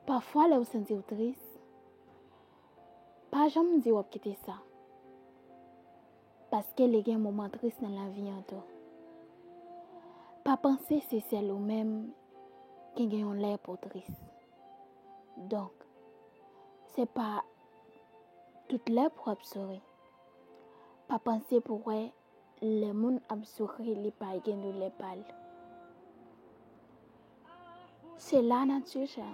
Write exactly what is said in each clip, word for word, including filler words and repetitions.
Pafwa, lè w santi w tris, pa janm di w ap kite sa. Paske li gen moman tris nan lavi an tou. Pa panse se sèl ou menm ki gen yon lè pou w tris. Donk, se pa tout lè pou w ap souri. Pa panse pou w wè lè moun ap souri, li pa gen doulè pa l. Se lanati sa.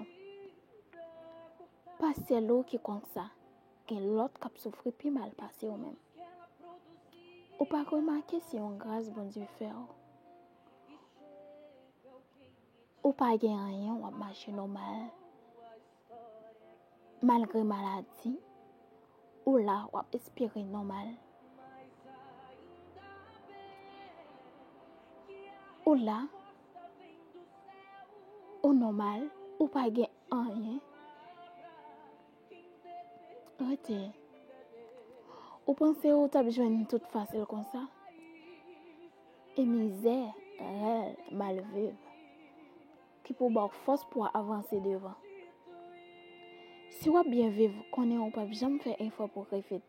Pa sèl ou ki konsa. Gen lòt k ap soufri pi mal pase w menm. Ou pa remake se yon gras Bondye fè w. Ou pa gen anyen, w ap mache nòmal. Malgre maladi, ou la, w ap espere nòmal. Ou la, ou nòmal, ou pa gen anyen. Rete. Ou panse ou t ap jwenn tout fasil konsa? E mizè rèl mal viv ki pou ba w fòs pou w avanse devan. Si w ap byen viv, konnen ou p ap janm fè efò pou rive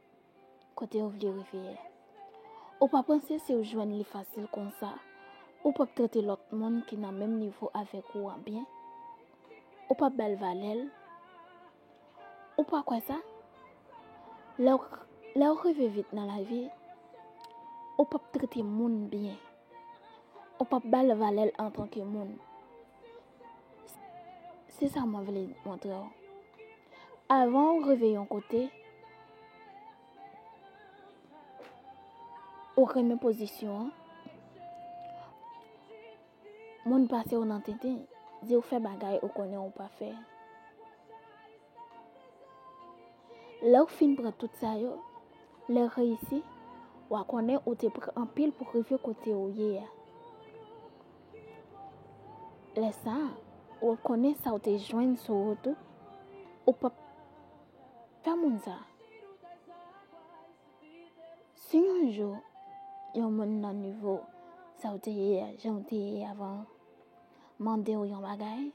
kote w vle rive a. Ou pa panse si w jwenn li fasil konsa, ou p ap trete lòt moun ki nan menm nivo avèk ou an byen? Ou p ap ba l valè l? Ou pa kwè sa? Lè w, lè w rive vit nan lavi, ou p ap trete moun byen. Ou p ap ba l valè l antanke moun. Se sa mwen vle montre w. Avan w rive yon kote, ou renmen pozisyon an, moun pase w nan tenten, di w fè bagay ou konnen ou pa fè. Lè w fin pran tout sa yo, lè w reyisi, w a konnen ou te pran anpil pou rive kote w ye a. Lè sa a, w ap konnen sa w te jwenn sou wout ou, ou p ap fè moun sa. Si yon jou, yon moun nan nivo sa w te ye a, jan w te ye avan an, mande w yon bagay,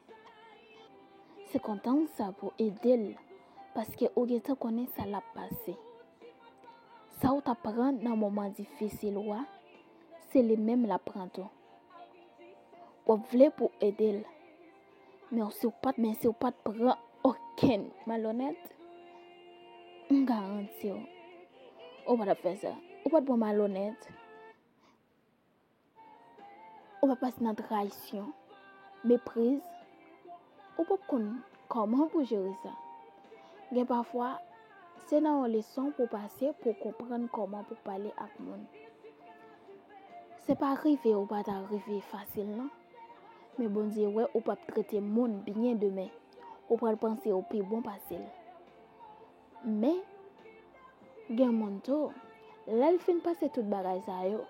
se kontan w sa pou ede l, paske ou gentan konnen sa l ap pase. Sa w t ap pran nan moman difisil ou a, se li menm l ap pran tou. W ap vle pou w ede l. Men si w pa t, men si w pa t pran okenn malonèt, m garanti w, ou pa t ap fè sa. Ou pa t pran malonèt. Ou pa pase nan trayisyon, mepriz. Ou p ap konn kòman pou jere sa. Gen pafwa, se nan yon leson pou w pase pou w konprann kòman pou w pale ak moun. Se pa rive ou pa ta rive fasil non. Men Bondye wè ou p ap trete moun byen demen. Ou pral panse ou pi bon pase l. Men, gen moun tou, lè l fin pase tout bagay sa yo,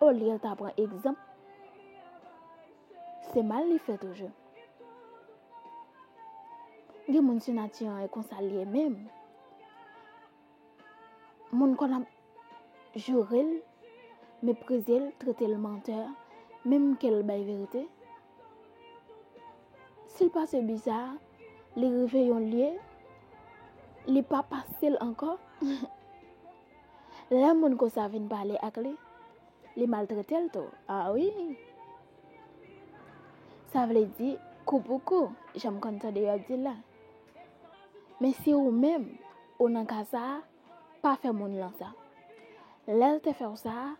olye l ta pran egzanp, se mal li fè toujou. Gen moun se nati an e konsa l ye menm. Moun konn ap joure l, meprize l, trete l mantè, menm ke l bay verite. Si l pase biza, li rive yon lye, li pa pase l ankò. Lè moun konsa vin pale ak li, li maltrete l tou. A wi! Sa vle di, kou pou kou, jan m konn tande yo ap di l la. Men si ou menm, ou nan ka sa a, pa fè moun lan sa. Lè l te fè w sa a,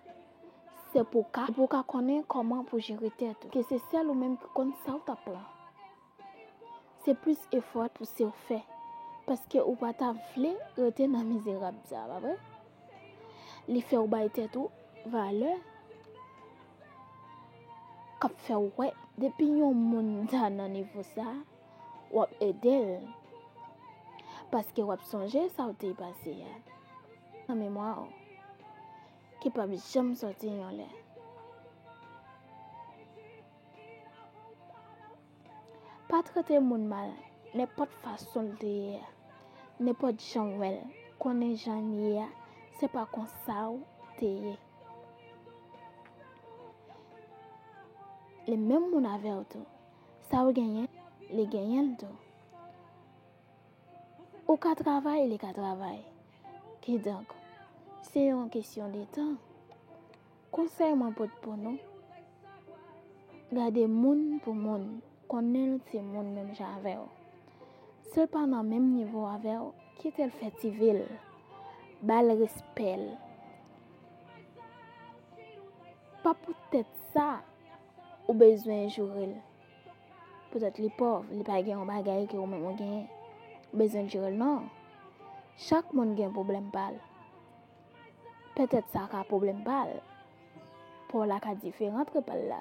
se pou w ka, pou w ka konnen kòman pou jere tèt ou, ke se sèl ou menm ki konn sa w t ap pran. Se plis efò pou se w fè, paske ou pa ta vle rete nan mizerab sa a, pa vre? Li fè w bay tèt ou valè, k ap fè w wè, depi yon moun ta nan nivo sa a, w ap ede l. Paske w ap sonje sa w te pase a nan memwa w, ki p ap janm sòti yon lè. Pa trete moun mal, nenpòt fason l te ye a, nenpòt jan w wè l, konnen jan l ye a, se pa konsa w te ye. Li menm moun avè w tou. Sa w genyen, li genyen l tou. Ou ka travay, li ka travay. Kidonk, se yon kesyon de tan. Konsèy mwen pot pou nou, gade moun pou moun, konnen l se moun menm jan avè w. Si l pa nan menm nivo avè w, kite l fè ti vi l, ba l respè l. Pa poutèt sa ou bezwen joure l. Poutèt li pòv, li pa gen yon bagay ke ou menm ou genyen, ou bezwen joure l. Non. Chak moun gen pwoblèm pa l. Petèt sa ka pwoblèm pa l. Pa w la ka diferan antre pa l la.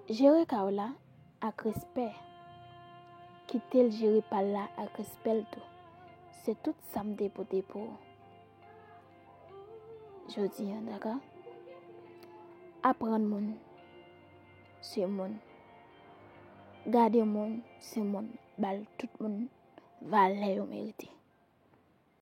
Jere ka w la ak respè. Kite l jere pa l la ak respè l tou. Se tout sa m te pote pou ou jodi a, dakò? Aprann moun se moun. Gade moun se moun. Ba l tout moun valè yo merite.